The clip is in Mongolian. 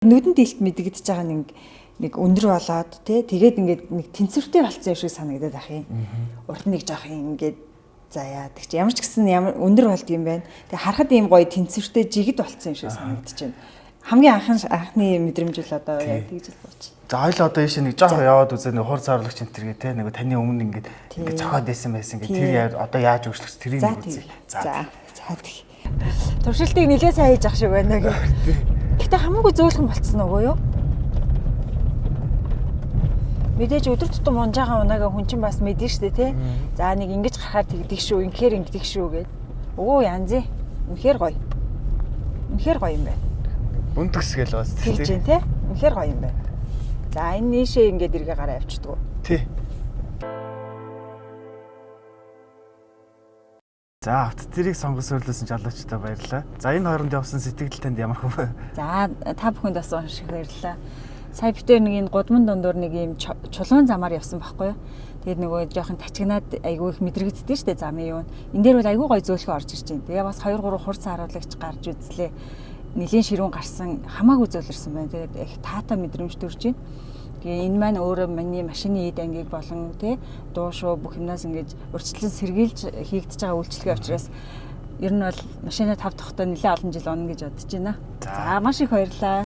Нүдэн дэлт мэдэгдэж байгаа нэг өндөр болоод тий, тэгээд ингээд нэг тэнцвэртэй болцсон юм шиг санагдаад ах юм. Урд нь нэг жоох юм ингээд заяа. Тэг чи ямар ч гэсэн ямар өндөр болд юм байна. Тэг харахад ийм гоё тэнцвэртэй жигд болцсон юм шиг санагдаж байна. Хамгийн анхны мэдрэмж л одоо яг тэгж л бууч. За, хоёул одоо ийшээ нэг жоох яваад үзээ, нэг хур цааруулагч энэ тэргээ те, нэг таны өмнө ингээд ингээд зохиод байсан байсан ингээд тэр одоо яаж өөрчлөгс тэрийг нэг үзье. За за, тэг. Туршилтыг нэлээд сайн хийж ах шиг байна гэх. Гэтэ хамаагүй зөөлхөн болцсон уу юу? Мэдээж өдөр тутам унж байгаа унаага хүн чинь бас мэдэн штэ тий. За, нэг ингэж гарахаар тэгдэг шүү, ингэхээр ингэдэг шүү гэд. Өө, янзын. Үнэхээр гоё. Үнэхээр гоё юм байна. Өнтгс гээл бас. Тэгж чинь тий. Үнэхээр гоё юм байна. За, энэ нийшээ ингээд эргээ гараа явчихдаг. Тий. За, авто тэрийг сонгос өрлөөсөн жалуучтай баярлалаа. За, энэ хооронд явсан сэтгэл танд ямар хөө? За, та бүхэнд бас унших баярлалаа. Сая бид нэг энэ гудман дундуур нэг юм чулуун замаар явсан байхгүй юу? Тэгээд нөгөө жоохон тачигнаад айгүй их мэдрэгддэг шүү дээ замын юу. Энэ дээр бол айгүй гоё зөөлхөн орж ирж байна. Тэгээ бас 2 3 хурц харуулагч гарч үзлээ. Нилийн ширүүн гарсан, хамаагүй зөөлрсөн байна. Тэгээд их таатай мэдрэмж төрж байна. Тэгээ энэ маань өөрөө миний машины эд ангийг болон тий дуу шуу бүх юмнаас ингэж урьдчилан сэргийлж хийгдэж байгаа үйлчилгээ учраас ер нь бол машинаа тав тухтай нэлээд олон жил унана гэж бодож байна. За, маш их баярлалаа.